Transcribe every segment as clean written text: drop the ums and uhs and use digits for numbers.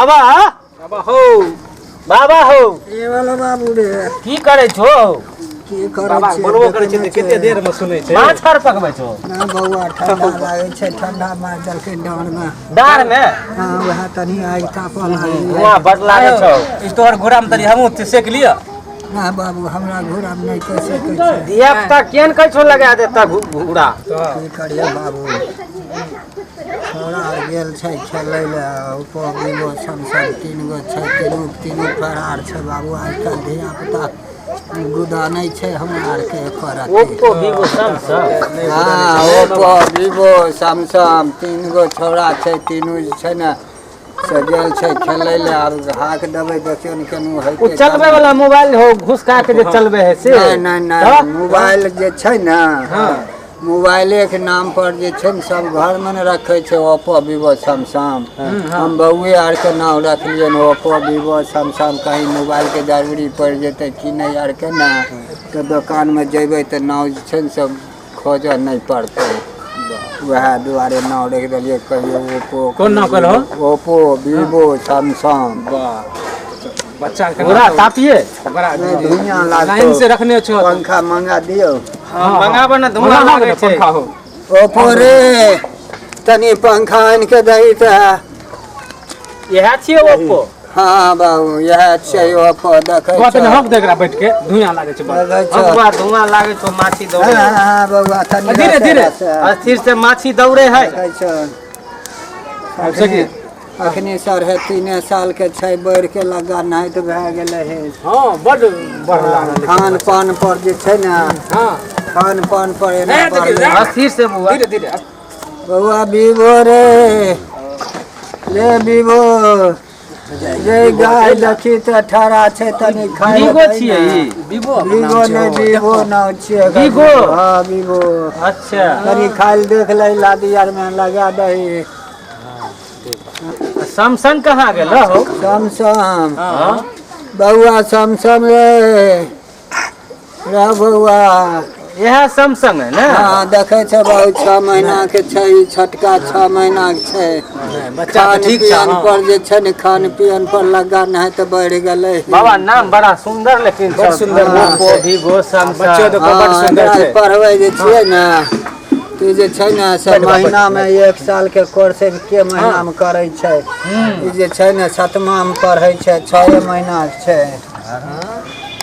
बाबा, बाबा हो, बाबा हो। ये वाला बाबू रे, की करै छो? की करै बाबा छियै? बोलबो करै छै तऽ कते देर मे सुनै छै। माछ आर पकबै छो? ना बौआ, ठंडा लागै छै, ठंडा मारि देलकै डाँर मे। डाँर मे? हँ, वएह तनी आगि तापऽ लागलै। धुआं बड लागै छौ। ई तोहर घोड़ा मे तनी हमहूँ सेक लिअ। ना बाबू, हमरा घोड़ा मे नहि कहि सकै छै। धिया पुता केहन कहै छौ लगा देता घोड़ा? की करियै बाबू, छौड़ा आर गेल छै खेलै लए, ओप्पो वीवो सैमसंग 3 गो छै, तीनू तीनू फरार छै बाबू। आजकल धिया पुता गुदा नहि छै हमरा आरके एको रत्ती। Oppo Vivo Samsung? हँ, ओप्पो वीवो सैमसंग 3 गो छौड़ा छै, तीनू जे छै ने से गेल छै खेलै लए। आब हाक देबै, देखियौ ने केनू ओ हेतै। चलबै वाला मोबाइल हो, घुसका के जे चलबै है से? नहि नहि नहि। तऽ? मोबाइल जे छै ने, मोबाइले के नाम पर जे छै ने सब घर मे ने रखै छै ओप्पो वीवो सैमसंग। हम बौए आर के नाम रखलियै ने ओप्पो वीवो सैमसंग। कहीं मोबाइल के जरूरी पड़ि जेतै कि नहि आर के ने, तऽ दोकान मे जेबै तऽ नाम जे छै ने सब खोजऽ नहि पड़तै। वएह दुआरे नाम रखि देलियै, कहियो ओप्पो। कोन नाम कहलहो? Oppo Vivo Samsung. वाह, बच्चा के घोड़ा तापिए। बड़ा नहि, धुइयाँ लागतौ। लाइन से रखने छो। पंखा मंगा दियौ। मंगाबऽ ने, धुआं लागै छै। पंखा हो। ओप्पो रे, तनी पंखा आनि के दही तऽ। इएह छियै ओप्पो? हँ बाबू, इएह छै ओप्पो, देखै बा तनी छौ। हक दे एकरा बैठ के, धुइयाँ लागै छै बड़। देखै छौ। बौआ, धुआं लागै छौ, माछी दौड़े हँ है। हँ बौआ, तनी धीरे, रसे धीरे। रसे। अस्थिर से माछी दौड़े है। देखै छौ। आब सकी। अखनी 3.5 साल के छै, बढ़ि के लगा नाहित भए गेलै हे। हँ, बड बढ़ लागल। खान पान पर जे छै ने, खान पान पर एना ए, देखियौ, बढ़लै। अस्थिर से बौआ। धीरे धीरे। बौआ वीवो रे, ले वीवो जे गाय देखी तऽ ठड़ा छै, तनी खाय वीवो छियै ई? वीवो। वीवो नहि, वीवो नाम छियै एकर। वीवो? हँ, वीवो। अच्छा। तनी खाय लए देख ले, लादी आर मे लगा दही। सैमसंग कहाँ गेल हो? सैमसंग? हाँ। बौआ सैमसंग रे, रे बौआ। इएह सैमसंग है ने? हँ, देखै छै बाबू, 6 महीना के छै ई, छोटका 6 महीना के छै। बच्चा खान तऽ ठीक छै। पियन हँ। पर जे छै ने, खान पियन पर लगा नहि तऽ बढ़ि गेलै। बाबा, नाम बड़ा सुंदर लेकिन बड़ छौ। सुंदर नाम ओप्पो छै। वीवो बच्चो सैमसंग। देखो, बड़ हँ, सुंदर एकरा छै। पढ़बै जे छियै ने, ई जे छै ने से बैठ बा, महीना मे 1 साल के कोर्स के महीना मे करै छै। ई जे छै ने सतमा मे पढ़ै छै, 6 महीना के छै,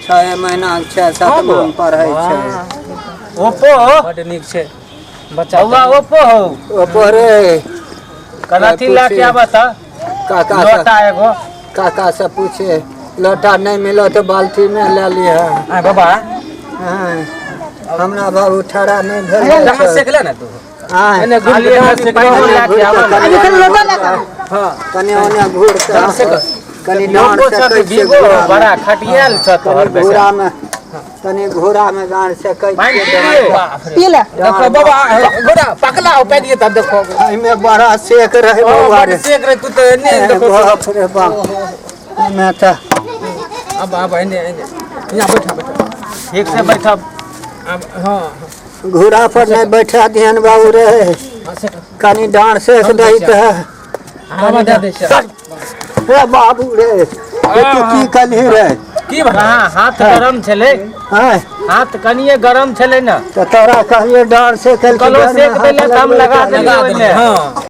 6 महीना के छै, सतमा मे पढ़ै छै। ओप्पो। बड नीक छै बच्चा। बौआ ओप्पो हो। ओप्पो रे। कनथी लए के आबऽ तऽ। काका से लोटा एगो। काका से पूछे, लोटा नहि मिलो तऽ बाल्टी में ले लिह। आ बाबा। हाँ, हमरा बाबू ठड़ा नहि भेल डाँर छै। सेक ले ने तू। आँय, एने घुर खाली के डाँर एगो सेक पानिओ ले। लए के आबऽ ने। हँ। कनि ओने घूर के कनि डाँर ओप्पो से छौ कि कहै छियै वीवो? घोड़ा मे। बड़ा खटियाल छौ तोहर कनि बेटा। घोड़ा मे, तनि घोड़ा मे गाँड़ से कहै पानि छियै। पी लिए। बाप रे। पी ले। देखो बाबा, घोड़ा पकला हो पैद तब देखो। एहिमे बड़ा सेक रहे बौआ रे। सेक रे, तू तऽ एने देखो। बाप रे बाप, एहिमे तऽ अब अब एने एने यहाँ बैठा बैठा। ठीक से बैठब। अब हँ। घोड़ा पर नहि बैठा दिहन बाबू रे। हाँ, सेक। कनि डाँड़ सेक दही तऽ। बाबा दे दे छै। रे बाबू रे, ये तू की कलही रे? की भला? कहाँ हाथ गरम छलै। हाँ? हाथ कनिए गरम छलै ने। तऽ तोरा कहलियै डाँड़ सेक। कहलहुँ सेक दै लए तऽ हम लगा देलियै ओहिमे। हँ।